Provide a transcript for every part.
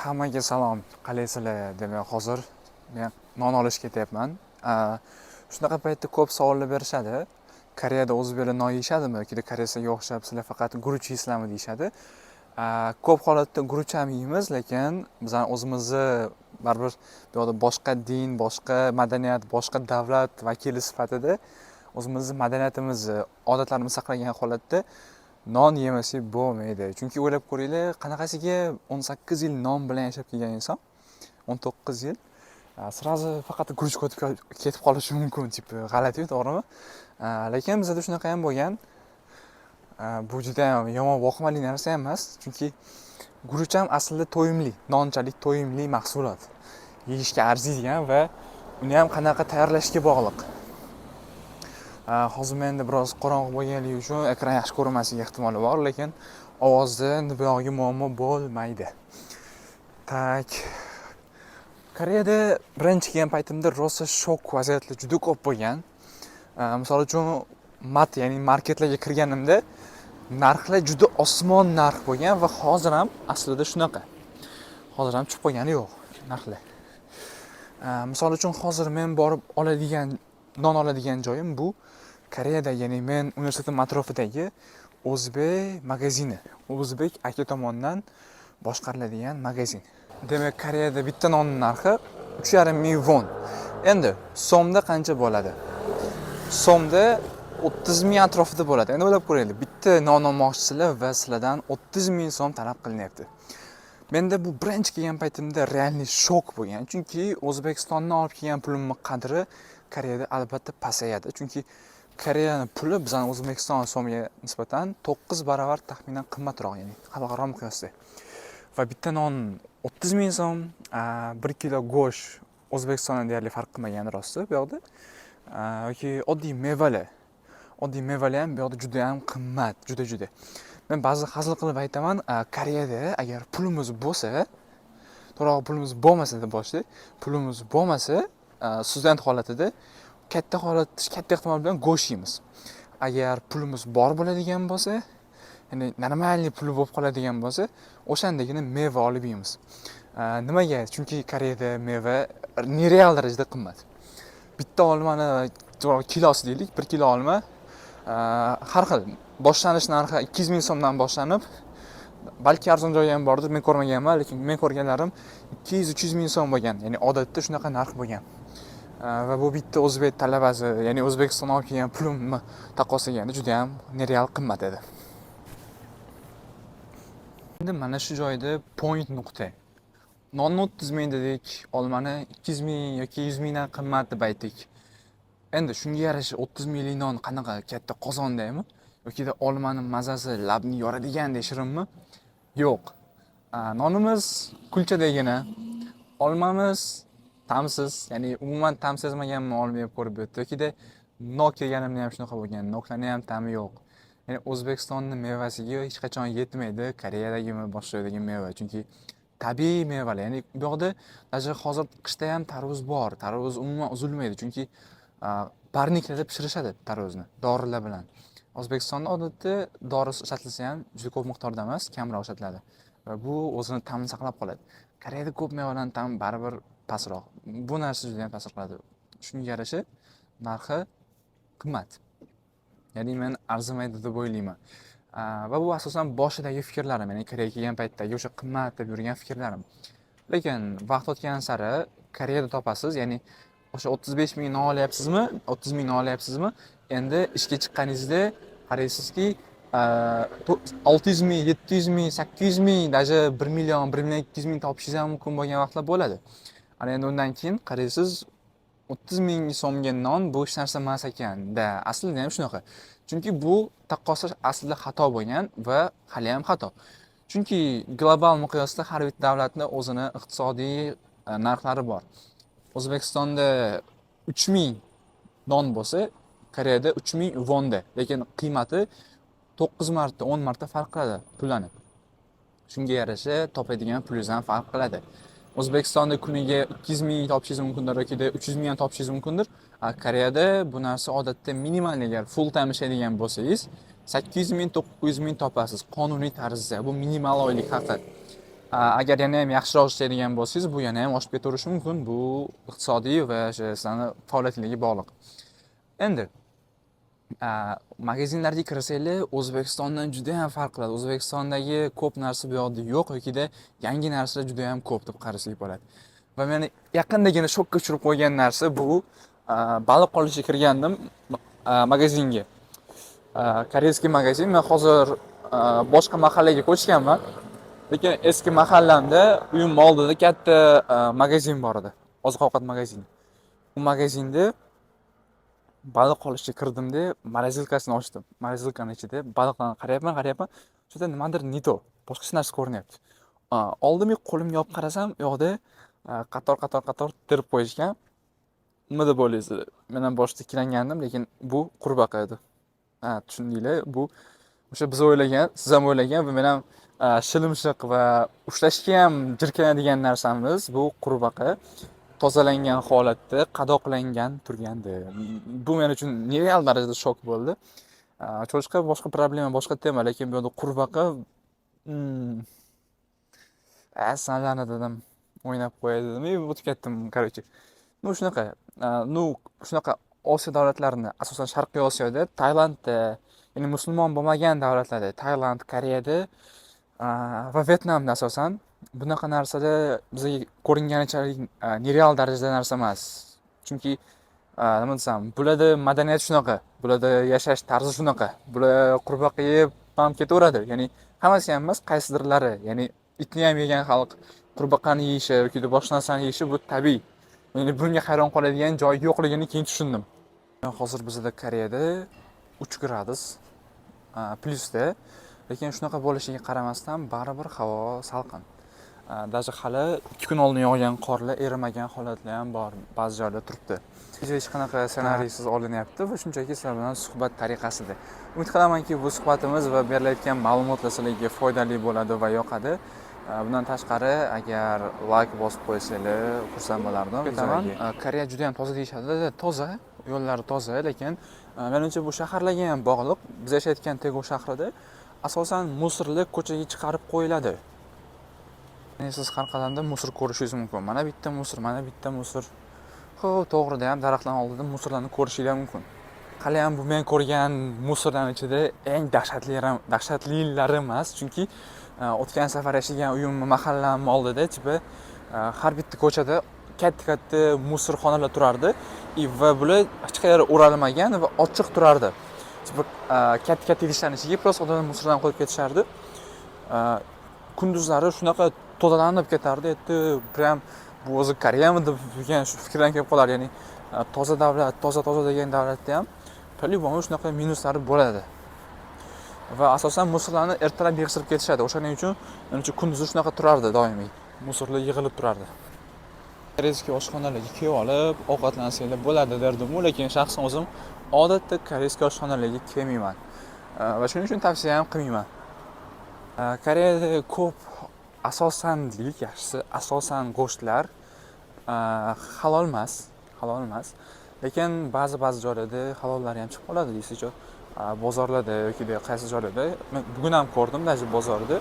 Hammaga salom, qalaysizlar? Demak, hozir men non olishga ketyapman. Shunaqa paytda ko'p savollar berishadi. Koreyada o'zbeklar non yeyishadimi yoki koreyslarga o'xshab sizlar faqat guruch yeysizlarmi deyishadi. Ko'p holatda guruch ham yeymiz, lekin bizani o'zimizni baribir bu yoqda boshqa din, boshqa madaniyat, boshqa davlat vakili sifatida o'zimizni madaniyatimizni, odatlarimizni saqlagan holatda non yemasak bo'lmaydi. Chunki o'ylab ko'ringlar, qanaqasiga 18 yil non bilan yashab kelgan inson, 19 yil сразу faqat guruchga o'tib ketib qolishi mumkin, типа g'alati, to'g'rimi? Lekin bizada shunaqa ham bo'lgan. Bu juda ham yomon vohimali narsa ham emas, chunki guruch ham aslida to'yimli, nonchalik to'yimli mahsulot. Yeyishga arziydigan va uni ham qanaqa tayyorlashga bog'liq. Hozir menda biroz qorong'i bo'lganligi uchun ekran yaxshi ko'rinmasligi ehtimoli bor, lekin ovozda endi bu yog'iga muammo bo'lmaydi. Так. Koreyada birinchi kelgan paytimda rosa shok vaziyatlar juda ko'p bo'lgan. Misol uchun, mat, ya'ni marketlarga kirganimda narxlar juda osmon narx bo'lgan va hozir ham aslida shunaqa. Hozir ham tushib qolgani yo'q narxlar. Misol uchun, hozir men borib oladigan, non oladigan joyim bu Koreyada, ya'ni men universitetim atrofidagi o'zbek magazini, o'zbek aka tomonidan boshqariladigan magazin. Demak, Koreyada bitta nonni narxi 3,5 ming von. Endi so'mda qancha bo'ladi? So'mda 30 ming atrofida bo'ladi. Endi o'ylab ko'ringlar, bitta non olmoqchisizlar va sizlardan 30 ming so'm talab qilinyapti. Menda bu birinchi kelgan paytimda реальный shok bo'lgan, chunki O'zbekistondan olib kelgan pulimni qadri Koreyada albatta pasayadi. Chunki Koreyani puli bizani O'zbekiston so'miga nisbatan 9 barobar taxminan qimmatroq, ya'ni xalqaro miqyosda. Va bitta non 30 ming so'm, 1 kilo go'sht O'zbekistondan deyarli farq qilmagan, rosti, bu yoqda. Yoki oddiy mevalar. Oddiy mevalar ham bu yoqda juda ham qimmat, juda juda. Men ba'zi hazil qilib aytaman, Koreyada agar pulimiz bo'lsa, to'g'rirog'i pulimiz bo'lmasa deb boshlaylik, pulimiz bo'lmasa, student holatida katta holat, katta ehtimol bilan go'sht yeymiz. Agar pulimiz bor bo'ladigan bo'lsa, ya'ni нормальный puli bo'lib qoladigan bo'lsa, o'shandagina meva olib yeymiz. Nimaga? Chunki Koreyada meva нереал darajada qimmat. Bitta olmani kilosi deylik, 1 kilo olma har xil boshlanish narxi 200 ming so'mdan boshlanib, balki arzon joyi ham bordir, men ko'rmaganman, lekin men ko'rganlarim 200-300 ming so'm bo'lgan. Ya'ni odatda shunaqa narx bo'lgan. Va bu bitta o'zbek talabasi, ya'ni O'zbekistondan olib kelgan pulimni taqqoslaganda juda ham нереал qimmat edi. Endi mana shu joyda point nuqta. Nonni 30 ming dedik, olmani 200 ming yoki 100 mingdan qimmat deb aytdik. Endi shunga yarasha 30 minglik non qanaqa, katta qozondaymi? Yokida olmani mazasi labni yoradigandek shirinmi? Yo'q. Nonimiz kulchadagina, olmamiz ta'msiz, ya'ni umuman ta'm sezmaganman olma yeb ko'rib bu yerda. Yokida nok yeganimda ham shunaqa bo'lgan, noklarni ham ta'mi yo'q. Ya'ni O'zbekistonni mevasiga hech qachon yetmaydi Koreyadagimi, boshqa joydagi meva. Chunki tabiiy mevalar, ya'ni bu yoqda даже hozir qishda ham tarvuz bor. Tarvuz umuman uzilmaydi, chunki парник larda pishirishadi tarvuzni dorilar bilan. O'zbekistonda odatda dori ishlatilsa ham juda ko'p miqdorda emas, kamroq ishlatiladi. Va bu o'zini ta'mini saqlab qoladi. Koreyada ko'p mevalarning ta'mi baribir pastroq. Bu narsa juda ham ta'sir qiladi. Shunga yarasha narxi qimmat. Ya'ni men arzimaydi deb o'ylayman. Va bu asosan boshidagi fikrlarim, ya'ni Koreyaga kelgan paytdagi o'sha qimmat deb yurgan fikrlarim. Lekin vaqt o'tgan sari Koreyada topasiz, ya'ni o'sha 35 ming non olyapsizmi, 30 ming non olyapsizmi, endi ishga chiqqaningizda qaraysizki, 600 ming, 700 ming, 800 ming, даже 1 million, 1 million 200 ming topishingiz ham mumkin bo'lgan vaqtlar bo'ladi. Ana endi undan keyin qaraysiz, 30 ming so'mga non bu hech narsa emas ekan-da. Aslida ham shunaqa. Chunki bu taqqoslash aslida xato bo'lgan va hali ham xato. Chunki global miqyosda har bitta davlatni o'zini iqtisodiy narxlari bor. O'zbekistonda 3000 non bo'lsa, Koreyada 3000 vonda, lekin qiymati 9 marta, 10 marta farq qiladi pullanib. Shunga yarasha topadigan pulingiz ham farq qiladi. O'zbekistonda kuniga 200 ming topishingiz mumkindir yoki 300 ming ham topishingiz mumkindir. Koreyada bu narsa odatda minimal, agar full time ishlaydigan bo'lsangiz, 800 ming, 900 ming topasiz qonuniy tarzda. Bu minimal oylik haqi. Agar yana ham yaxshiroq ishlaydigan bo'lsangiz, bu yana ham oshib ketaverishi mumkin. Bu iqtisodiy va o'sha sizlarni faoliyatingizga bog'liq. Endi magazinlarga kirsanglar, O'zbekistondan juda ham farq qiladi. O'zbekistondagi ko'p narsa bu yoqda yo'q yokida yangi narsalar juda ham ko'p deb qarasak bo'ladi. Va meni yaqindagina shokka tushirib qo'ygan narsa bu baliq olishga kirgandim magazinga. Корейский magazin. Men hozir boshqa mahallaga ko'chganman. Lekin eski mahallamda, uyim oldida katta magazin bor edi. Oziq-ovqat magazini. U magazinda baliq olishga kirdimda, морозилка sini ochdim. Морозилка ni ichida baliqlarni qarayapman, qarayapman. Shunda nimadir не то, boshqacha narsa ko'rinyapti. Oldimga qo'limga olib qarasam, u yoqda qator qator qator terib qo'yishgan. Nima deb o'ylaysiz? Men ham boshida ikkilangandim, lekin bu qurbaqa edi. Ha, tushundinglar, bu o'sha biz o'ylagan, siz ham o'ylagan va men ham shilimshiq va ushlashga ham jirkanadigan narsamiz bu qurbaqa tozalangan holatda qadoqlangan turgandi. Bu men uchun нереал darajada shok bo'ldi. Cho'chqa boshqa problema, boshqa tema, lekin bu yerda qurbaqa, sanlarni dedim, o'ynab qo'yay dedim и o'tib ketdim, короче. Ну, shunaqa, ну, shunaqa Osiyo davlatlarini, asosan Sharqiy Osiyoda, Tailandda, ya'ni musulmon bo'lmagan davlatlarda, Tailand, Koreyada va Vyetnamda asosan bunaqa narsalar bizga ko'ringanichalik нереал darajada narsa emas. Chunki nima desam, bularda madaniyat shunaqa, bularda yashash tarzi shunaqa. Bular qurbaqa yeb ham ketaveradi. Ya'ni hammasi ham emas, qaysidirlari, ya'ni itni ham yegan xalq qurbaqani yeyishi yoki boshqa narsani yeyishi bu tabiiy. Ya'ni bunga hayron qoladigan joyi yo'qligini keyin tushundim. Hozir bizda Koreyada 3 gradus plyusda, lekin shunaqa bo'lishiga qaramasdan baribir havo salqin. Даже hali 2 kun oldin yog'gan qorlar erimagan holatlar ham bor, ba'zi joylarda turibdi. Hech qanaqa ssenariysiz olinyapti va shunchaki sizlar bilan suhbat tariqasida. Umid qilamanki, bu suhbatimiz va berilayotgan ma'lumotlar sizlarga foydali bo'ladi va yoqadi. Bundan tashqari, agar layk bosib qo'ysanglar, xursand bo'lardim. Ketaman. Koreya juda ham toza deyishadi. Toza, yo'llari toza, lekin menimcha bu shaharlarga ham bog'liq. Biz yashayotgan Tegu shahrida asosan мусор lar ko'chaga chiqarib qo'yiladi. Ya'ni siz har qadamda мусор ko'rishingiz mumkin. Mana bitta мусор, mana bitta мусор. Xo'p, to'g'rida ham daraxtlarning oldida мусор larni ko'rishinglar mumkin. Hali ham bu men ko'rgan мусор larning ichida eng dahshatlilari, dahshatlilari emas, chunki o'tgan safar yashagan uyim, mahallam oldida типа har bitta ko'chada katta-katta мусор xonalar turardi и va bular hech qayerga o'ralmagan va ochiq turardi. Типа katta-katta idishlarning ichiga просто odamlar мусор larni qo'yib ketishardi. Kunduzlari shunaqa tozalanib ketardi, endi прям bu o'zi Koreyami deb degan shu fikrdan kelib qolardi. Ya'ni toza davlat, toza toza degan davlatda ham по-любому shunaqa minuslari bo'ladi. Va asosan мусор larni ertalab yig'ishtirib ketishadi. O'shaning uchun menimcha kunduzi shunaqa turardi doimiy. Мусор lar yig'ilib turardi. Корейский oshxonalarga kelib olib ovqatlansanglar bo'ladi derdim-u, lekin shaxsan o'zim odatda корейский oshxonalarga kelmayman. Va shuning uchun tavsiya ham qilmayman. Koreyada ko'p, asosan deylik, yaxshisi, asosan go'shtlar halol emas, halol emas. Lekin ba'zi-ba'zi joylarda halollari ham chiqib qoladi, deysiz, bozorlarda yoki qaysi joylarda. Men bugun ham ko'rdim, даже bozorda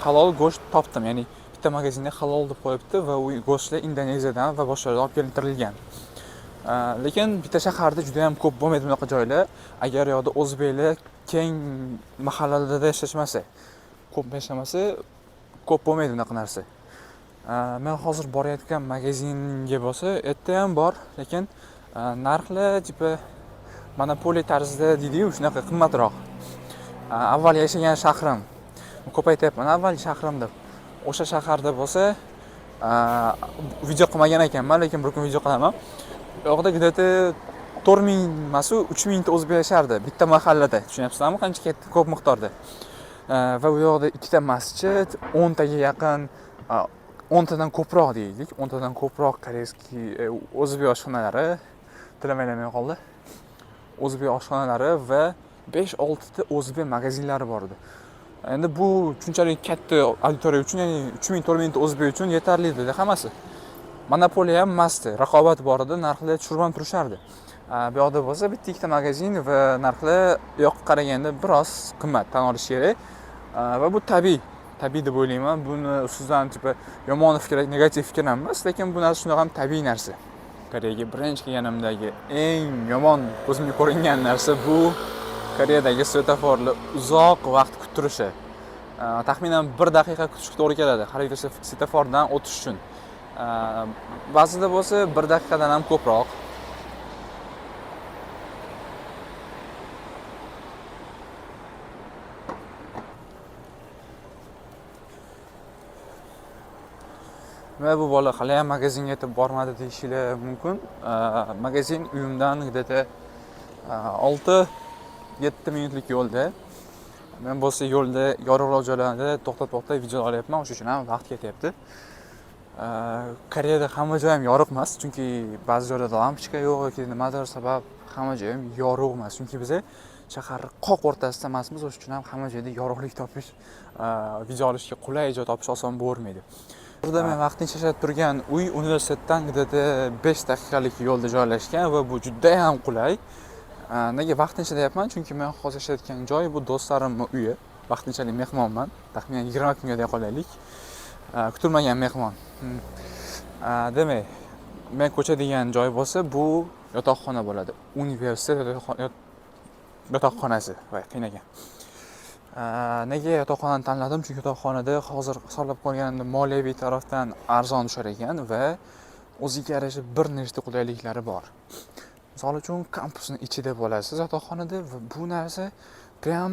halol go'sht topdim. Ya'ni bitta magazinda halol deb qo'yibdi va u go'shtlar Indoneziyadan va boshqa joylardan olib kelintirilgan. Lekin bitta shaharda juda ham ko'p bo'lmaydi bunaqa joylar. Agar u yoqda o'zbeklar keng mahallalarda yashashmasa, ko'p yashamasa, ko'p bo'lmaydi bunaqa narsa. Men hozir borayotgan magazinga bo'lsa, u yerda ham bor, lekin narxlar типа monopoliya tarzida deydiyu, shunaqa qimmatroq. Avval yashagan shahrim, ko'p aytyapman avvalgi shahrim deb. O'sha shaharda bo'lsa, video qilmagan ekanman, lekin bir kun video qilaman. U yoqda где-то 4000 emasu, 3000 ta o'zbek yashardi bitta mahallada. Tushunyapsizlarmi, qancha katta, ko'p miqdorda. Va u yoqda ikkita masjid, 10 taga yaqin, 10 tadan ko'proq deylik, 10 tadan ko'proq корейский, o'zbek oshxonalari, tilim aylanmay qoldi. O'zbek oshxonalari va 5-6 ta o'zbek magazinlari bor edi. Endi bu shunchalik katta auditoriya uchun, ya'ni 3000 4000 ta o'zbek uchun yetarli edi hammasi. Monopoliya ham emasdi, raqobat bor edi, narxlar tushirib ham turishardi. Bu yoqda bo'lsa bitta ikkita magazin va narxlar u yoqqa qaraganda biroz qimmat, tan olish kerak. Va bu tabiiy. Tabiiy deb o'ylayman. Buni ustidan типа yomon fikr, negativ fikr ham emas, lekin bu narsa shunaqa ham tabiiy narsa. Koreyaga birinchi kelganimdagi eng yomon ko'zimga ko'ringan narsa bu Koreyadagi svetoforlar uzoq vaqt kuttirishi. Taxminan 1 daqiqa kutishga to'g'ri keladi har bitta svetofordan o'tish uchun. Ba'zida bo'lsa 1 daqiqadan ham ko'proq. Va bu bola hali ham magazinga yetib bormadi deyishinglar mumkin. Magazin uyimdan где-то 6-7 minutlik yo'lda. Men bo'lsa yo'lda yorug'roq joylarda to'xtab-to'xtab video olyapman, o'sha uchun ham vaqt ketyapti. Koreyada hamma joy ham yorug' emas, chunki ba'zi joylarda lampochka yo'q yoki nimadir sabab hamma joy ham yorug' emas. Chunki biz shahar qoq o'rtasida emasmiz, o'sha uchun ham hamma joyda yorug'lik topish, video olishga qulay joy topish oson bo'lmaydi. Burada men vaqtincha yashab turgan uy universitetdan где-то 5 daqiqalik yo'lda joylashgan va bu juda ham qulay. Nega vaqtincha deyapman? Chunki men hozir yashayotgan joy bu do'stlarimning uyi. Vaqtinchalik mehmonman. Taxminan 20 kunga deya qolaylik. Kutilmagan mehmon. Demak, men ko'chadigan joy bo'lsa, bu yotoqxona bo'ladi. Universitet yotoqxonasi. Voy, qiyin ekan. Nega yotoqxonani tanladim? Chunki yotoqxonada hozir hisoblab ko'rganimda moliyaviy tarafdan arzon tushar ekan va o'ziga yarasha bir nechta qulayliklari bor. Misol uchun, kampusning ichida bo'lasiz yotoqxonada va bu narsa prям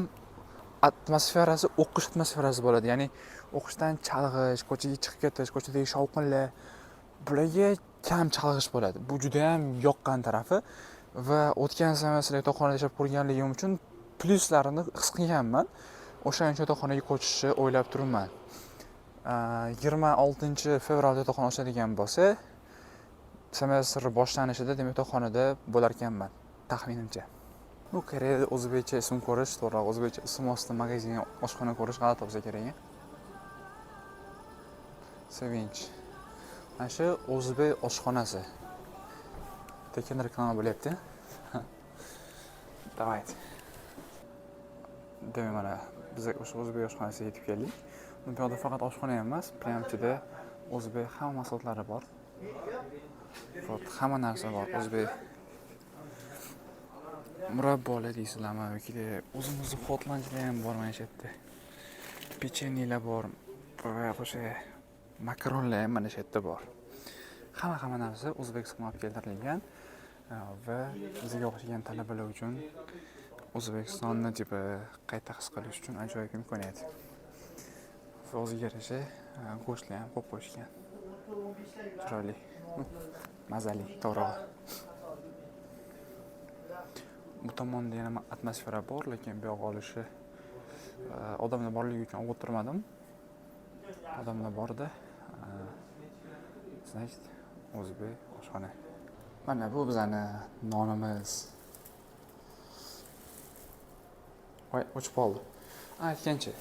atmosferasi o'qish atmosferasi bo'ladi. Ya'ni o'qishdan chalg'ish, ko'chaga chiqib ketish, ko'chadagi shovqinlar, bularga kam chalg'ish bo'ladi. Bu juda ham yoqqan tarafi va o'tgan semestr yotoqxonada yashab ko'rganligim uchun plyuslarini his qilganman. O'shaning uchun yotoqxonaga ko'chishni o'ylab turibman. 26 fevralda yotoqxona ochadigan bo'lsa, semestr boshlanishida demak yotoqxonada bo'lar ekanman, taxminimcha. Bu Koreyada o'zbekcha ism ko'rish, to'g'rirog'i o'zbekcha ism ostida magazin, oshxona ko'rish g'alati bo'lsa kerak. Sevinch. Mana shu o'zbek oshxonasi. Tekin reklama bo'lyapti. Давайте. Demak, mana biz o'sha o'zbek oshxonasiga yetib keldik. Bu yoqda faqat oshxona ham emas, prям ichida o'zbek hamma mahsulotlari bor. Вот, hamma narsa bor. O'zbek murabbolar deysizlarmi yoki o'zimizni hot lunchlar ham bor mana shu yerda. Pechenyelar bor va o'sha makaronlar ham mana shu yerda bor. Hamma narsa O'zbekistondan olib keltirilgan va bizga o'xshagan talabalar uchun O'zbekistonni типа qayta his qilish uchun ajoyib imkoniyat. Va o'ziga yarasha go'shtlar ham qo'yib qo'yishgan. Chiroyli, mazali, to'g'rirog'i. Bu tomonda yana atmosfera bor, lekin bu yoqqa olishi odamlar borligi uchun olib o'tirmadim. Odamlar borda, значит, o'zbek oshxona. Mana bu bizani nonimiz. Voy, o'chib qoldi. Aytgancha,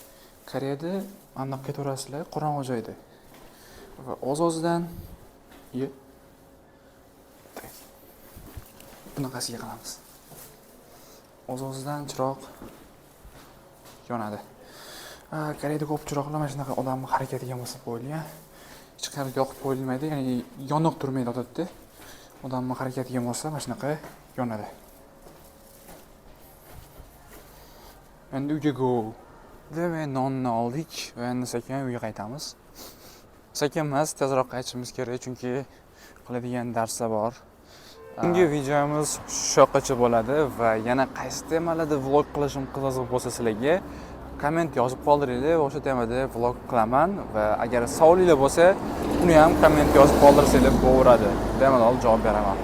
Koreyada mana bunaqa ketaverasizlar qorong'u joyda. Va oz-ozdan ye. Bunaqasiga qilamiz. Oz-ozdan chiroq yonadi. Koreyada ko'p chiroqlar mana shunaqa odamni harakatiga moslab qo'yilgan. Hech qayerda yoqib qo'yilmaydi, ya'ni yoniq turmaydi odatda. Odamni harakatiga moslab mana shunaqa yonadi. Endi uyga go. Demak, nonni oldik va endi sekin uyga qaytamiz. Sekin emas, tezroq qaytishimiz kerak, chunki qiladigan darslar bor. Bugungi videomiz shu yoqqacha bo'ladi va yana qaysi temalarda vlog qilishim qiziq bo'lsa sizlarga komment yozib qoldiringlar, o'sha temada vlog qilaman va agar savolinglar bo'lsa, uni ham komment yozib qoldirsanglar bo'laveradi. Bemalol javob beraman.